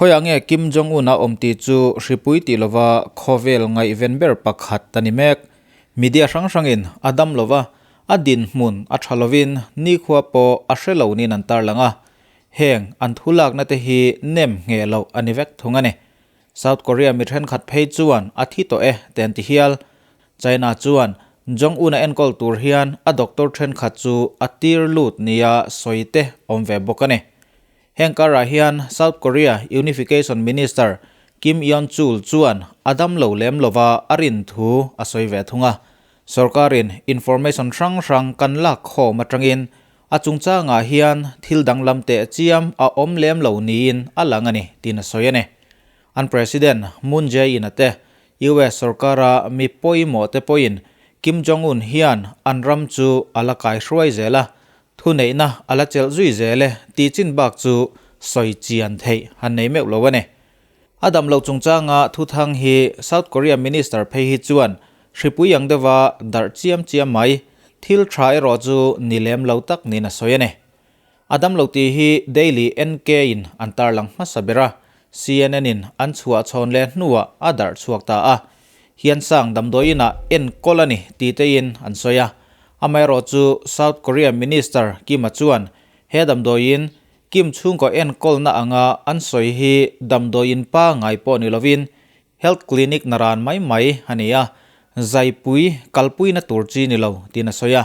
Khawiah nge Kim Jong Un a awm tih chu hripui tih lova khawvel ngaihven ber pakhat a ni mek. Media hrang hrangin a dam lova, a dinhmun a tha lovin nikhua pawh a hre lo niin an tarlang a. Heng an thu lakna te hi nem ngheh loh a ni vek thung a ni. South Korea mi thenkhat phei chuan a thi tawh e te an ti hial. China chuan Jong Un a enkawl tur hian a doctor thenkhat chu a tir lut nia sawi te awm ve bawk a ni. Heng karah hian South Korea Unification Minister Kim Yeon-chul chuan a dam lo lem lova a rin thu a sawi ve thung a. Sorkarin information hrang hrang kan lak khawm atangin a chungchangah hian thil danglam teh chiam a awm lem lo niin a lang a ni tiin a sawi a ni. An President Moon Jae-in a te, US sorkara mi pawimawh te pawhin Kim Jong-un hian an ram chu a la kaihruai zel a, Thuneihna a la chelh zui zel e tih chin bak chu sawi chian theih han nei meuh lo a ni. A dam loh chungchanga thuthang hi South Korea Minister phei hi chuan hripui ang deuha darh chiam chiam mai, thil tha erawh chu ni lem lo tak niin a sawi a ni. A dam lo tih hi Daily NK in an tarlang hmasa ber a, CNN in an chhuah chhawn leh hnuah a darh chhuak ta a. Hiansang damdawiinah enkawl a ni tih tein an sawi a. Amaherawhchu South Korea Minister Kim-a chuan he damdawiin Kim chhungkaw enkawlna anga an sawi hi damdawiin pangngai pawh ni lovin health clinic naran mai mai a ni a, zaipui kalpuina tur chi ni lo tiin a sawi a.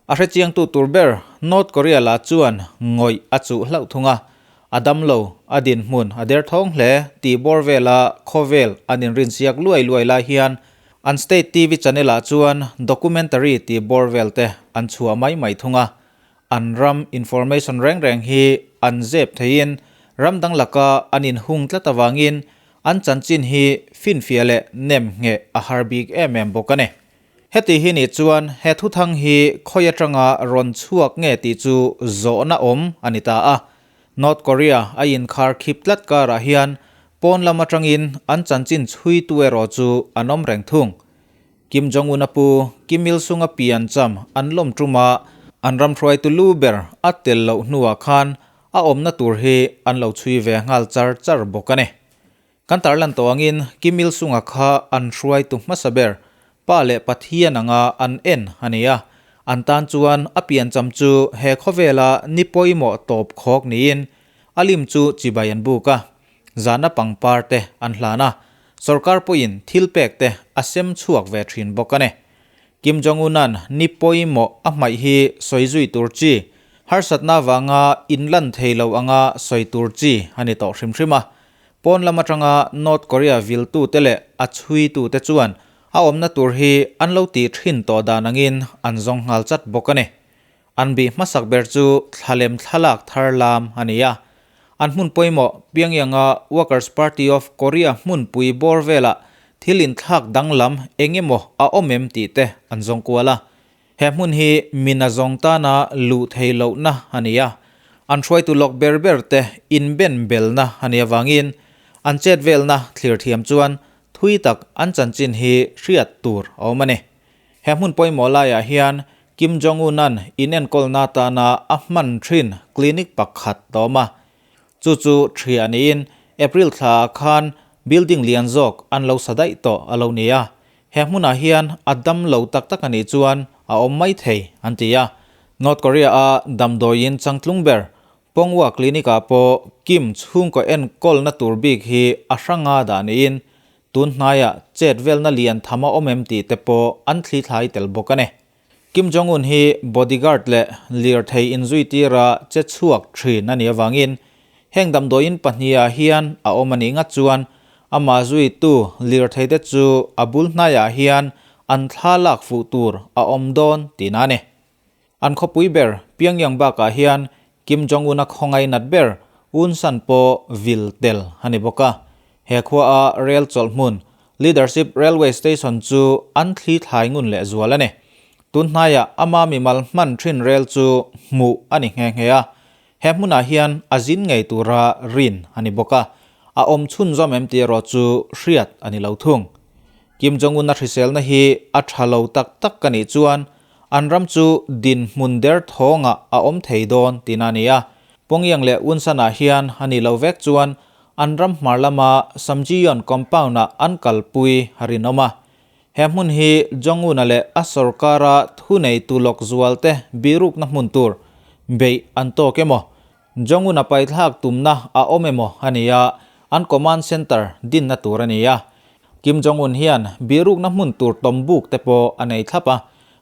A hrechiangtu tur ber North Korea lah chuan ngawih a chuh hlauh thung a, a damlo, a dinhmun a derthawng hle tih bawr vela khawvel an inrinsiak luai luai lai hian An state TV channel ah chuan documentary tih bawr vel te an chhuah mai mai thung a. An ram information reng reng hi an zep theiin ram dang laka an inhung tlat avangin an chanchin hi finfiah leh nem ngheh a har bik em em bawk a ni. Heti hi nih chuan he thuthang hi khawi atanga rawn chhuak nge tih chu zawhna awm a ni ta a. North Korea a inkhar khip tlat karah hian pawn lam atangin an chanchin chhuitu erawh chu an awm reng thung. Kim Jong-un a pu Kim Il-sung a pian cham an lawm ṭuma an ram hruaitu lu ber a tel loh hnuah khan a awmna tur hi an lo chhui ve nghal char char bawk a ni. Kan tarlan tawh angin Kim Il-sung-a kha an hruaitu hmasa ber Pa leh Pathian anga an en a ni a, an tan chuan a piancham chu he khawvela ni pawimawh tawp khawk niin a lim chu chibai an buk a, zana pangpar te an hlan a, sorkar pawhin thil pek te a sem chhuak ve thin bawk a ni. Kim Jong-un-a'n ni pawimawh a hmaih hi sawi zui tur chi, harsatna vanga inlan thei lo anga sawi tur chi a ni tawh hrim hrim a, Pawn lam atanga North Korea viltute leh a chhuitute chuan a awmna tur hi an lo tih thin tawh dan angin an zawng nghal chat bawk a ni. An bih hmasak ber chu thlalem thlalak thar lam a ni a. An hmun pawimawh Pyongyang-a Workers Party of Korea hmunpui bawr velah thil inthlak danglam eng emaw a awm em tih te an zawng kual a. He hmun hi mina zawng tana luh thei lohna a ni a, an hruaitu lawk ber ber te inben belna a nih avangin an chet velna thlir thiam chuan thui tak an chanchin hi hriat tur a awm a ni. He hmun pawimawh laiah hian Kim Jong-un-a'n inenkawlna atana a hman thin clinic pakhat a awm a, chu chu thiah niin April thlaah khan building lian zawk an lo sa daih tawh a lo ni a, He hmunah hian a dam lo tak tak a nih chuan a awm mai thei, an ti a. North Korea-a damdawiin changtlung ber Pongwa Clinic-ah pawh Kim chhungkaw enkawlna tur bik hi a hranga dah niin tun hnaiah chet velna lian tham a awm em tih te pawh an thli thlai tel bawk a ni. Kim Jong-un hi bodyguard leh lirthei inzuitira che chhuak thin a nih avangin heng damdawiin pahnihah hian a awm a nih ngat chuan amah zuitu lirtheite chu a bul hnaiah hian an thla lak fuh tur a awm dawn tihna a ni. An khawpui ber Pyongyang bakah hian Kim Jong-un-a khawngaih nat ber Un San pawh vil tel a ni bawk a. He khuaa rel chawlh hmun, Leadership Railway Station chu an thli thlai ngun leh zual a ni. Tun hnaiah ama mimal hman thin rel chu hmuh a ni nghe nghe a. He hmunah hian a zin ngei tura rin a ni bawk a, a awm chhunzawm em tih erawh chu hriat a ni lo thung. Kim Jong-un-a hriselna hi a tha lo tak tak ka nih chuan An ram chu dinhmun der thawngah a awm thei dawn tihna a ni a. Pyongyang leh Wonsan-ah hian a nih loh vek chuan an ram hmar lama Samjiyon compound-ah an kalpui a rinawm a. He hmun hi Jong-un-a leh a sorkara thuneitu lawk zualte birukna hmun tur beih an tawk emaw, Jong-un-a paithlak tumna a awm emaw a ni a, an command center dinna tur a ni a. Kim Jong-un hian birukna hmun tur tawm buk te pawh a nei thlap a,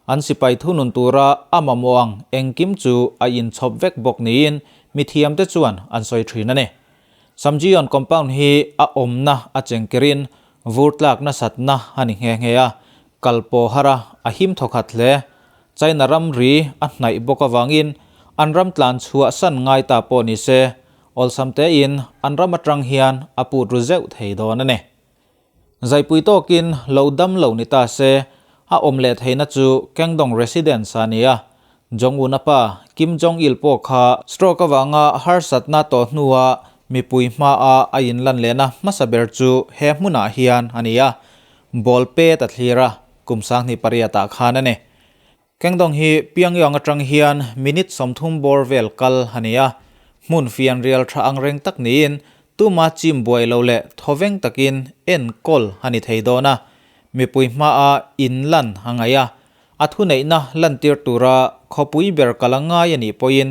an sipai thunun tura a mamawh ang engkim chu a inchhawp vek bawk niin mithiamte chuan an sawi thin a ni. Samjiyon compound hi a awmna a chengkerin vur tlak nasatna a ni nghe nghe a, kal pawh har a, a him thawkhat hle. China ramri a hnaih bawk avangin an ram tlan chhuah san ngai ta pawh ni se, awlsam tein an ram atang hian a put ru zeuh thei dawn a ni. Zaipui tawkin lo dam lo ni ta se, a awm leh theihna chu Kangdong Residence a ni a. Jong-un a pa Kim Jong-il pawh kha stroke avanga harsatna tawh hnua mipui hmaa a inlan lehna hmasa ber chu he hmunah hian a ni a, ball pet a thlir a, kum 28 ah khan a ni. Kangdong hi Pyongyang atang hian minute 30 bawr vel kal a ni a, hmun fianrial tha ang reng tak niin tuma chim buai lo leh thawveng takin enkawl a ni thei dawn a, mipui hmaa inlan a ngaih a, a thuneihna lantir tura khawpui ber kal a ngai a nih pawhin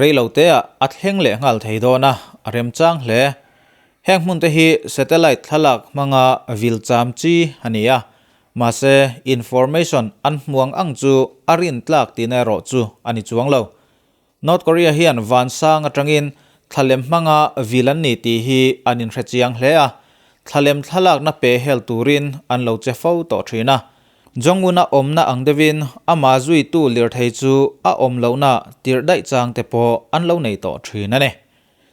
reiloteah a thleng leh nghal thei dawn a, a remchang hle. Heng hmunte hi satellite thlalak hmanga vil cham chi a ni a, Mahse, information an hmuang ang chu a rin tlak tihna erawh chu a ni chuang lo. North Korea hian vansang atangin thlalem hmanga vil an ni tih hi an inhre chiang hle a, thlalem thlalakna pe hel turin an lo che fo tawh thin a. Jong-un-a awmna ang deuhin amah zuitu lirthei chu a awm lohna tirh daih chang te pawh an lo nei tawh thin a ni.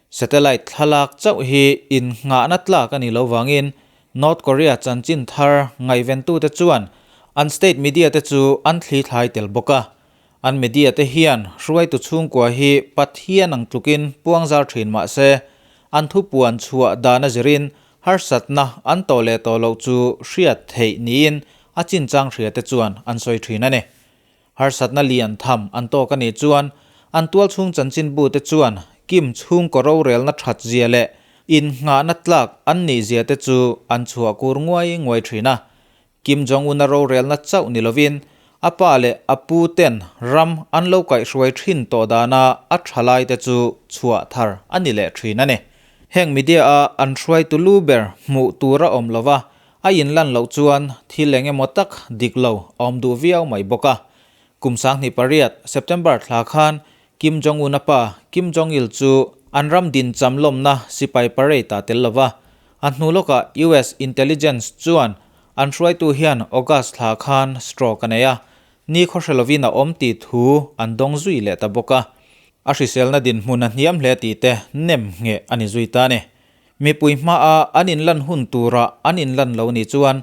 Satellite thlalak chauh hi innghahna tlak a nih loh vangin North Korea chanchin thar ngaihventute chuan an state media te chu an thli thlai tel bawk a. An media te hian hruaitu chhungkua hi Pathian ang tlukin puangzar thin mah se, an thupuan chhuah dan a zirin harsatna an tawh leh tawh loh chu hriat theih niin a chinchang hriate chuan an sawi thin a ni. Harsatna lian tham an tawk a nih chuan an tualchhung chanchinbute chuan Kim chhungkaw rorelna that zia leh innghahna tlak an nih zia te chu an chhuah kur nguai nguai thin a. Kim Jong-un-a rorelna chauh ni lovin a pa leh a pu ten ram an lo kaihhruai thin tawh dana a tha lai te chu chhuah thar a ni leh thin a ni. Heng media-a an hruaitu lu ber hmuh tur a awm lova, A inlan loh chuan thil eng emaw tak dik lo a awm duh viau mai bawk a. Kum 28, September thla khan Kim Jong-un-a pa Kim Jong-il chu an ram dincham lawmna sipai parade ah tel lova. A hnu lawkah US intelligence chuan an hruaitu hian August thla khan stroke a nei a, ni khawhre lovin a awm tih thu an dawng zui leh ta bawk a. A hriselna dinhmun a hniam hle tih te nem ngheh a ni zui ta a ni. Mipui hmaa an inlan hun tura an inlan lo ni chuan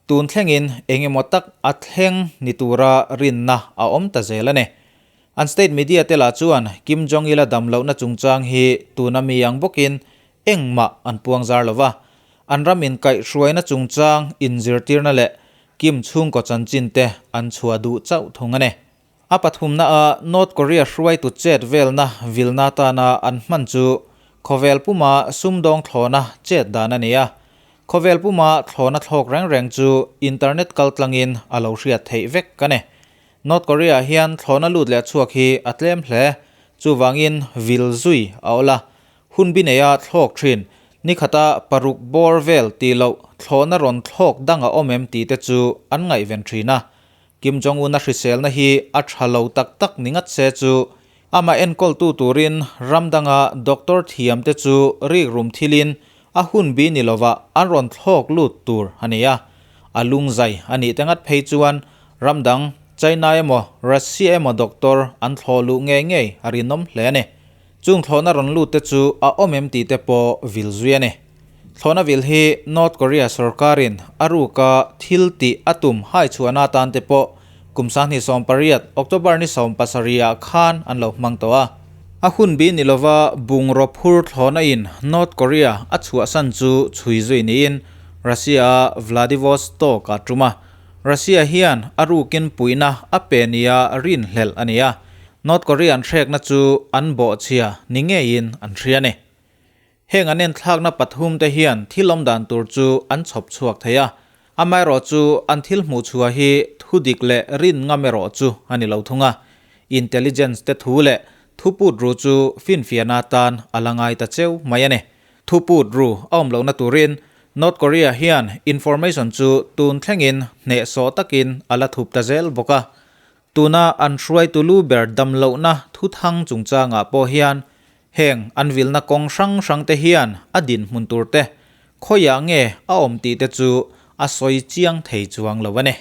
tun thlengin eng emaw tak a thleng ni tura rinna a awm ta zel a ni. An state media te lah chuan Kim Jong-il-a dam lohna chungchang hi tuna mi ang bawkin engmah an puang zar lo va. An ram inkaihhruaina chungchang inzirtirna leh Kim chhungkaw chanchin te an chhuah duh chauh thung a ni. A pathumna a North Korea hruaitu chet velna vilna atana an hman chu khawvel puma sumdawng thlawna chet dan a ni a. Khawvel puma thlawna thlawk reng reng chu internet kal tlangin a lo hriat theih vek a ni. North Korea hian thlawna lut leh chhuak hi a tlem hle. Chuvangin vil zui a awl a. Hun bi neia thlawk thin, nikhata paruk bawr vel tih loh thlawhna rawn thlawk dang a awm em tih te chu an ngaihven thin a. Kim Jong-un-a hriselna hi a tha lo tak tak ni ngat se chu amah enkawltu turin ram danga doctor thiamte chu rikrum thilin a hun bi ni lovah an rawn thlawk lut tur a ni a. A lungzai a nih te ngat phei chuan ram dang China emaw Russia emaw doctor an thlawh luh ngei ngei a rinawm hle a ni. Chung thlawhna rawn lut te chu a awm em tih te pawh vil zui a ni. Thlawhna vil hi North Korea sorkarin a ruka thil tih a tum hai chhuahna atan te pawh kum 2018 October ni 17 ah khan an lo hmang tawh a. A hun bi ni lova bungraw phur thlawhna in North Korea a chhuahsan chu chhui zui niin Russia-a Vladivostok a tum a. Russia hian a rukin puihna a pe nia rinhlelh a ni a. North Korea an hrekna chu an bawhchhia ni ngeiin an hria a ni. Heng an enthlakna pathumte hian thil awm dan tur chu an chhawp chhuak thei a, amaherawhchu an thil hmuh chhuah hi thu dik leh rin ngam erawh chu a ni lo thung a. Intelligence te thu leh thu put ru chu finfiahna atan a la ngai ta cheu mai a ni. Thu put ru a awm lohna turin North Korea hian information chu tun thlengin hnehsawh takin a la thup ta zel bawk a. Tuna an hruaitu lu ber dam lohna thuthang chungchangah pawh hian heng an vilna kawng hrang hrang te hian a dinhmun tur te khawiah nge a awm tih te chu a sawi chiang thei chuang lo a ni.